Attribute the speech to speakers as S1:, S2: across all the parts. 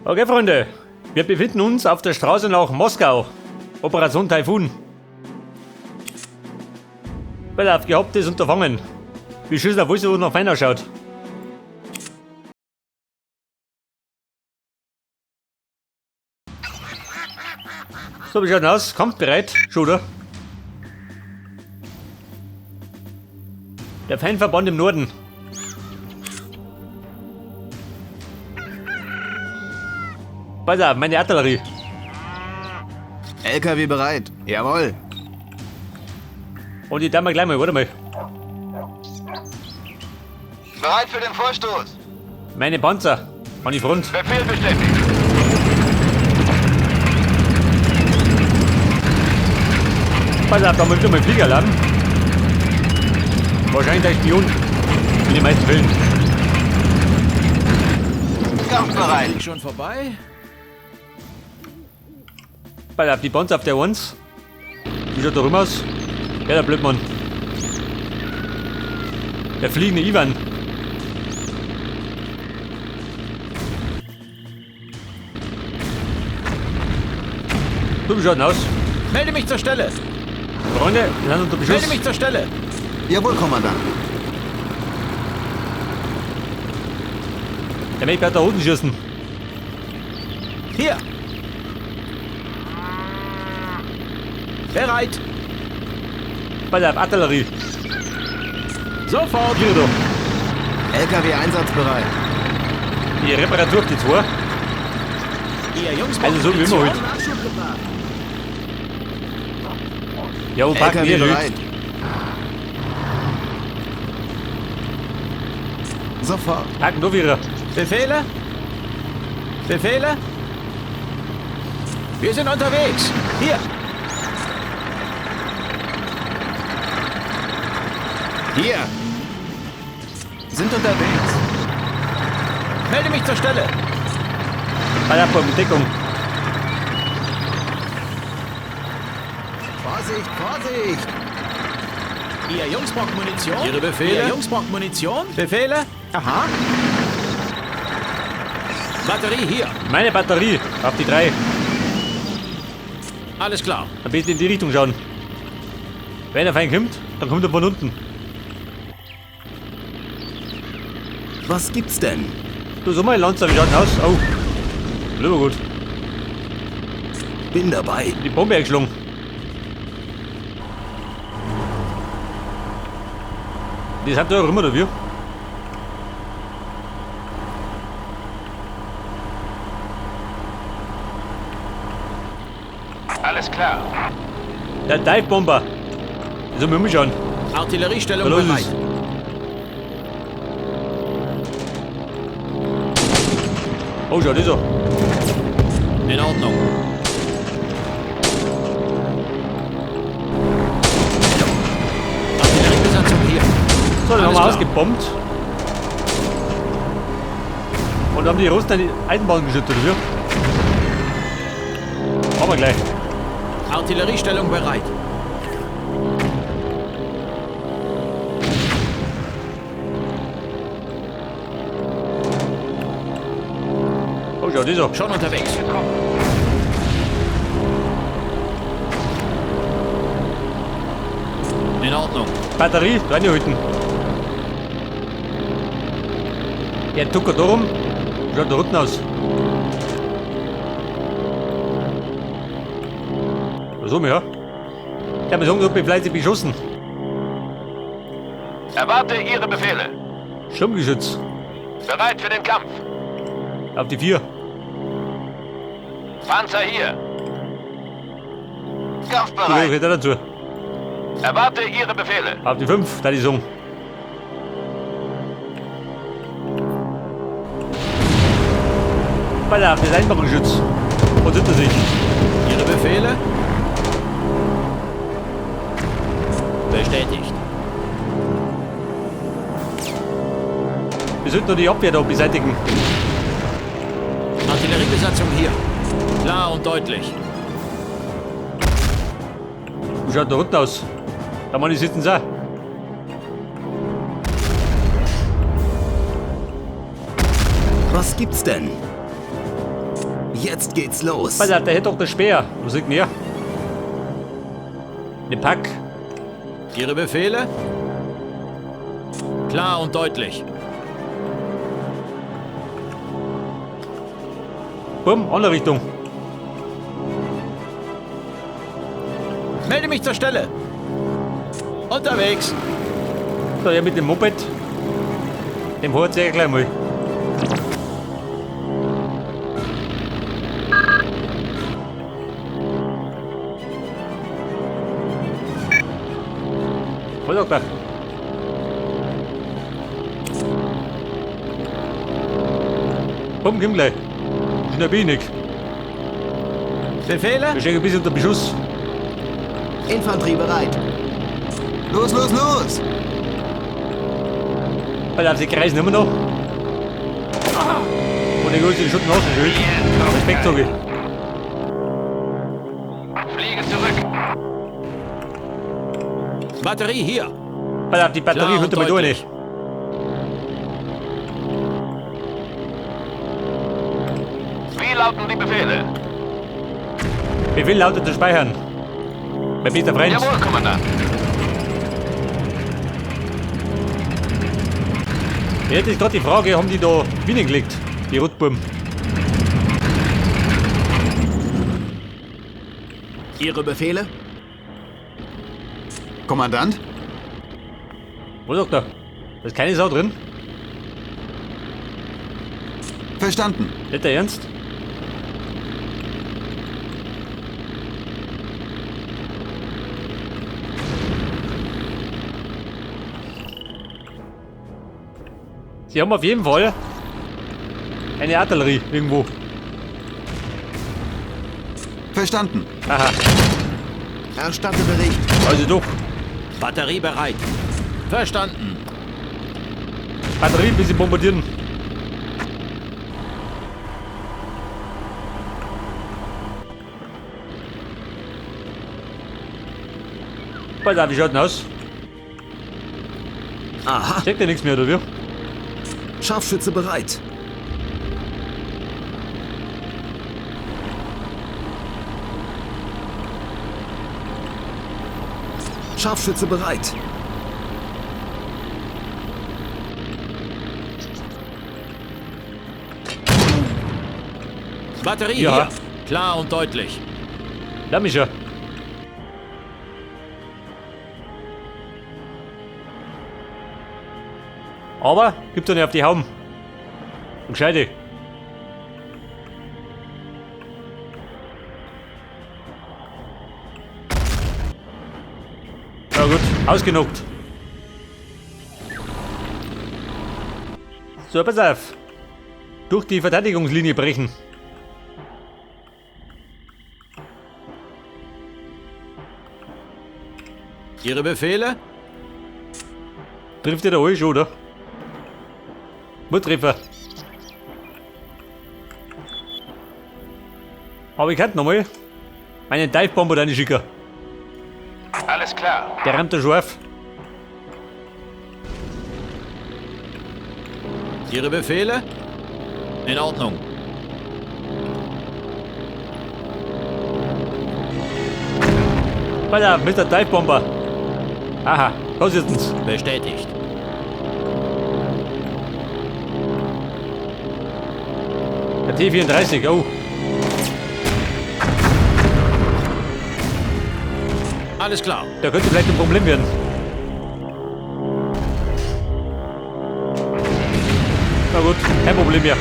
S1: Okay, Freunde, wir befinden uns auf der Straße nach Moskau. Operation Taifun. Weil auf gehabtes Unterfangen. Wir schießen auf alles, was nach feiner schaut. So, wie schaut denn aus? Kommt bereit? Schon, oder? Der Feindverband im Norden. Pass auf, meine Artillerie.
S2: LKW bereit. Jawohl.
S1: Und die tun wir gleich mal, warte mal.
S3: Bereit für den Vorstoß.
S1: Meine Panzer. An die Front.
S3: Befehl bestätigt.
S1: Pass auf, da muss wieder mal Flieger landen. Wahrscheinlich der Spion. In den meisten Fällen.
S3: Kampfbereit.
S4: Krieg schon vorbei?
S1: Pass auf, die Panzer auf der 1. Wie schaut da rum aus? Ja, der Blödmann. Der fliegende Ivan. So, wie schaut denn aus?
S4: Melde mich zur Stelle!
S1: Freunde, wir sind unter Beschuss.
S4: Melde mich zur Stelle!
S2: Jawohl, Kommandant.
S1: Der möchte gleich da unten schießen.
S4: Hier! Bereit!
S1: Pass auf, Artillerie.
S4: Sofort!
S1: Hier da.
S2: LKW einsatzbereit.
S1: Die Reparatur auf die 2.
S4: Ihr Jungs
S1: Also so wie immer halt. Ja, wo packen
S2: LKW
S1: wir Leute?
S2: bereit. Sofort.
S1: Packen da wieder.
S4: Befehle? Befehle? Wir sind unterwegs! Hier!
S2: Hier. Sind unterwegs.
S4: Melde mich zur Stelle!
S1: Pass auf, mit Deckung.
S2: Vorsicht, Vorsicht.
S4: Ihr Jungs braucht Munition? Ihre Befehle? Ihr Jungs braucht Munition? Befehle? Aha. Batterie hier.
S1: Meine Batterie auf die 3.
S4: Alles klar.
S1: Am besten in die Richtung schauen. Wenn der Feind kommt, dann kommt er von unten.
S2: Was gibt's denn?
S1: Du, so mal Lanzer, wie schaut denn aus? Oh. Lieber gut.
S2: Bin dabei.
S1: Die Bombe eingeschlagen. Die sind da auch immer dafür.
S3: Alles klar.
S1: Der Divebomber. Das soll mir umschauen.
S4: Artilleriestellung
S1: Da los
S4: bereit.
S1: ist. Oh, schau, das ist er.
S4: In Ordnung. Artilleriebesatzung hier.
S1: So, dann haben
S4: Alles
S1: wir
S4: klar.
S1: ausgebombt. Und haben die Russen eine Eisenbahn geschüttet dafür. Machen wir gleich.
S4: Artilleriestellung bereit.
S1: Oh, schau, das ist er.
S4: Schon unterwegs. In Ordnung.
S1: Batterie, da reinhalten. Der tuckert da rum. Schaut da unten aus. So, ja. Ich hab mir sagen, ich bin fleißig beschossen.
S3: Erwarte Ihre Befehle.
S1: Sturmgeschütz.
S3: Bereit für den Kampf.
S1: Auf die 4.
S3: Panzer hier.
S1: Die
S3: Kampfbereit.
S1: gehört auch dazu.
S3: Erwarte Ihre Befehle.
S1: Auf die 5, da die Song. Pass auf, das Einbaugeschütz. Und hinter sich.
S4: Ihre Befehle? Bestätigt.
S1: Wir sollten nur die Abwehr da beseitigen.
S4: Artilleriebesatzung hier. Klar und deutlich.
S1: Wie schaut da unten aus? Da meine ich sitzen sie auch.
S2: Was gibt's denn? Jetzt geht's los.
S1: Pass auf, der hätte doch den Speer. Was liegt denn hier? Ne Pack.
S4: Ihre Befehle? Klar und deutlich.
S1: Bumm, andere Richtung.
S4: Melde mich zur Stelle. Unterwegs.
S1: So, ja, mit dem Moped. Dem holt sich gleich mal. Was sagt er? Komm, komm gleich. Schnell bin ich.
S4: Befehle?
S1: Wir stehen ein bisschen unter Beschuss.
S2: Infanterie bereit. Los, los, los!
S1: Weil sie kreisen immer noch. Und die große Schutten auch schon schön. Respekt, sag ich.
S3: Fliege zurück.
S4: Batterie hier.
S1: Pass auf, die Batterie hört mal durch.
S3: Wie lauten die Befehle?
S1: Befehl lautet zu speichern. Mein bester Freund.
S3: Jawohl, Kommandant.
S1: Jetzt ist gerade die Frage, haben die da Bienen gelegt? Die Rotbuben.
S2: Ihre Befehle? Kommandant?
S1: Wo sagt er? Da ist keine Sau drin.
S2: Verstanden.
S1: Nicht der Ernst? Sie haben auf jeden Fall eine Artillerie irgendwo.
S2: Verstanden.
S1: Aha,
S2: Erstatte Bericht.
S1: also doch.
S4: Batterie bereit. Verstanden.
S1: Batterie ein bisschen bombardieren. Pass auf, wie schaut denn aus?
S2: Aha.
S1: Checkt ja nichts mehr, oder wie?
S2: Scharfschütze bereit. Scharfschütze bereit.
S4: Batterie
S1: Ja.
S4: hier. Klar und deutlich.
S1: Ja, Micha. Aber gibt doch nicht auf die Hauben. Und Gescheite. Na gut, ausgenockt. So, pass auf. Durch die Verteidigungslinie brechen.
S4: Ihre Befehle?
S1: Trifft ihr da alles schon, oder? Treffer. Aber ich könnte nochmal meinen Divebomber da schicken.
S3: Alles klar.
S1: Der rammt da schon auf.
S4: Ihre Befehle? In Ordnung.
S1: Pass auf, Mr. Divebomber. Aha, was ist denn?
S4: Bestätigt.
S1: Der T34, oh.
S4: Alles klar.
S1: Der könnte vielleicht ein Problem werden. Na gut, kein Problem mehr.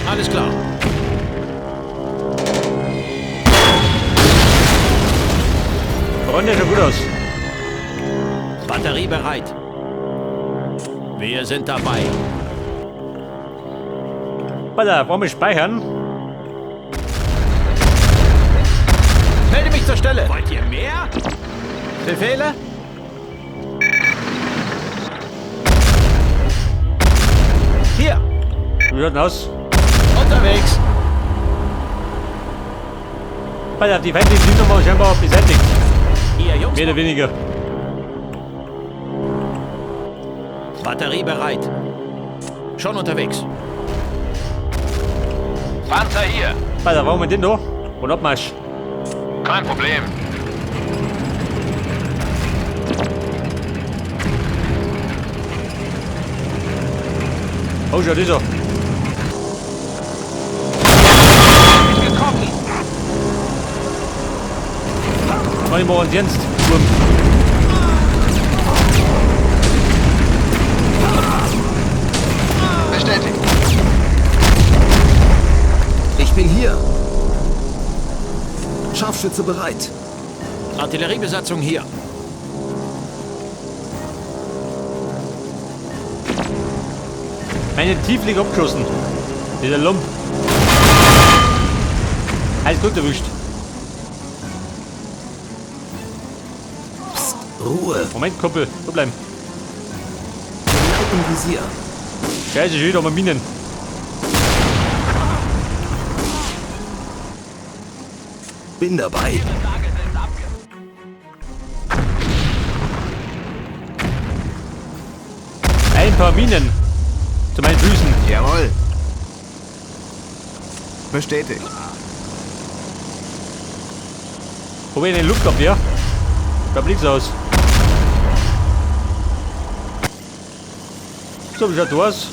S4: Alles klar.
S1: Räumt ja schon gut aus.
S4: Batterie bereit. Wir sind dabei.
S1: Pass auf, wollen wir speichern?
S4: Melde mich zur Stelle. Wollt ihr mehr? Befehle? Hier.
S1: Wie schaut denn aus?
S4: Unterwegs.
S1: Pass auf, die feindlichen sind nochmal scheinbar beseitigt.
S4: Ihr Jungs.
S1: Mehr oder weniger.
S4: Batterie bereit. Schon unterwegs.
S3: Panzer hier.
S1: Alter, warum wir den da? Und Abmarsch.
S3: Kein Problem.
S1: Oh, schau, dieser.
S3: Getroffen.
S1: Mach ich mal einen Dienst. Wurm.
S3: Bestätigt.
S2: Ich bin hier. Scharfschütze bereit.
S4: Artilleriebesatzung hier.
S1: Meine Tiefling abgeschossen. Dieser Lump. Alles gut erwischt.
S2: Psst, Ruhe.
S1: Moment, Kumpel. So bleiben.
S2: Genau im Visier.
S1: Scheiße, schon wieder mal Minen.
S2: Bin dabei.
S1: Ein paar Minen. Zu meinen Füßen.
S5: Jawohl. Bestätigt.
S1: Probier den Luftabwehr. Da blickt's aus. So, wie schaut das aus?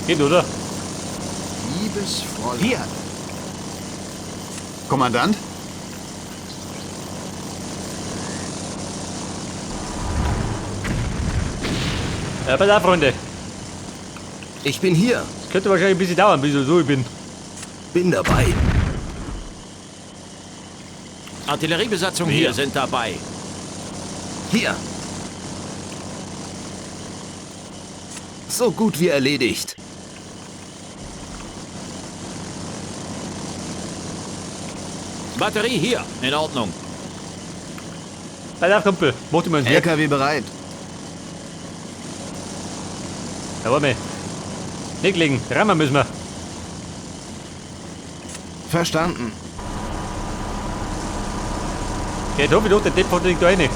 S1: Geht, oder?
S5: Liebes Fräulein. Hier. Kommandant?
S1: Ja, pass auf, Freunde.
S2: Ich bin hier.
S1: Es könnte wahrscheinlich ein bisschen dauern, bis ich so bin.
S2: Bin dabei.
S4: Artilleriebesatzung hier. Wir sind dabei.
S2: Hier. So gut wie erledigt.
S4: Batterie hier. In Ordnung.
S1: Pass auf, Kumpel. Mach dir mal einen Werk.
S5: LKW bereit.
S1: Ja, warte mal. Nicht legen. Rammen müssen wir.
S5: Verstanden.
S1: Geht hoffe ich doch, der Depp fährt nicht da rein.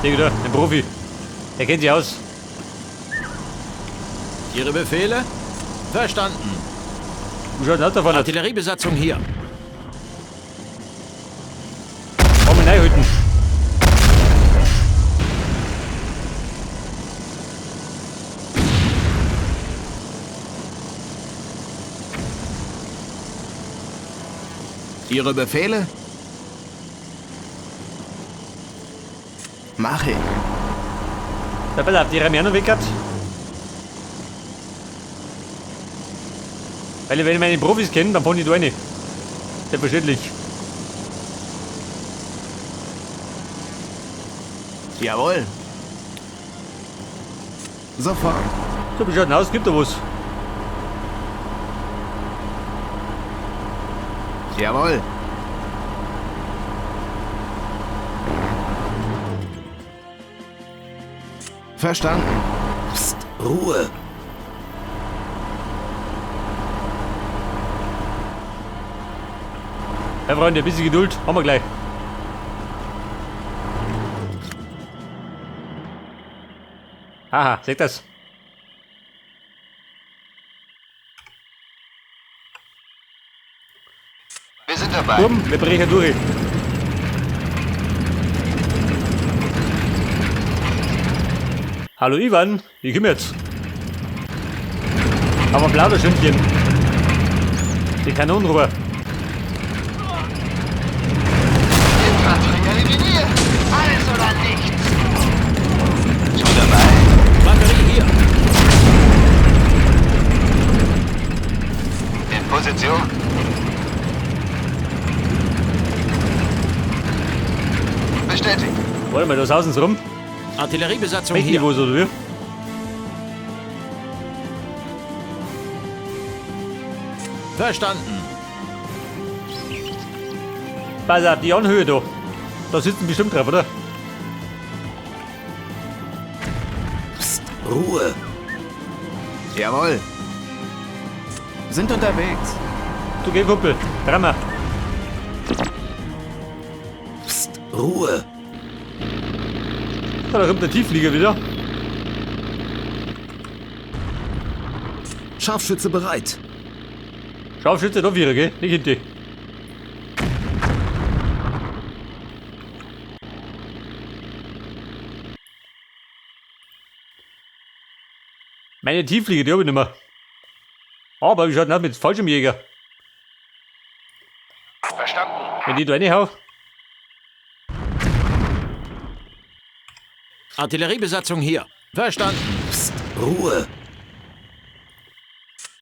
S1: Digga, da, ein Profi. Der kennt sich aus.
S4: Ihre Befehle? Verstanden.
S1: Wie schaut denn aus davon?
S4: Artilleriebesatzung hier.
S1: Komm in Hütten.
S5: Ihre Befehle? Mach ich.
S1: Da, pass auf, die Ramiano weg hat. Weil wenn ich meine Profis kenne, dann fahren die da rein. Selbstverständlich.
S5: Jawohl. Sofort.
S1: So, wie schaut denn aus? Gibt da was?
S5: Jawohl. Verstanden.
S2: Psst, Ruhe.
S1: Ja, Freunde, ein bisschen Geduld. Haben wir gleich. Aha, seht das?
S3: Wir sind dabei.
S1: Bumm, wir brechen durch. Hallo Ivan, wie komme jetzt? Aber ein Plauderstündchen. Die Kanonen rüber.
S3: Infanterie eliminiert. Alles oder nichts. Schon dabei.
S4: Batterie hier.
S3: In Position. Bestätigt.
S1: Warte mal, da sausen sie rum.
S4: Artilleriebesatzung
S1: Welchen
S4: hier.
S1: Niveau so, oder wie?
S4: Verstanden.
S1: Pass auf, die Anhöhe da. Da sitzen bestimmt drauf, oder?
S2: Psst, Ruhe.
S5: Jawohl. Sind unterwegs.
S1: Du geh, Kumpel. Rammer.
S2: Psst, Ruhe.
S1: Da kommt der Tiefflieger wieder.
S2: Scharfschütze bereit.
S1: Scharfschütze da wieder, gell? Nicht hinten. Meine Tiefflieger, die hab ich nicht mehr. Aber wie schaut denn aus mit Fallschirmjäger?
S3: Verstanden.
S1: Wenn die da reinhau.
S4: Artilleriebesatzung hier. Verstanden.
S2: Psst, Ruhe.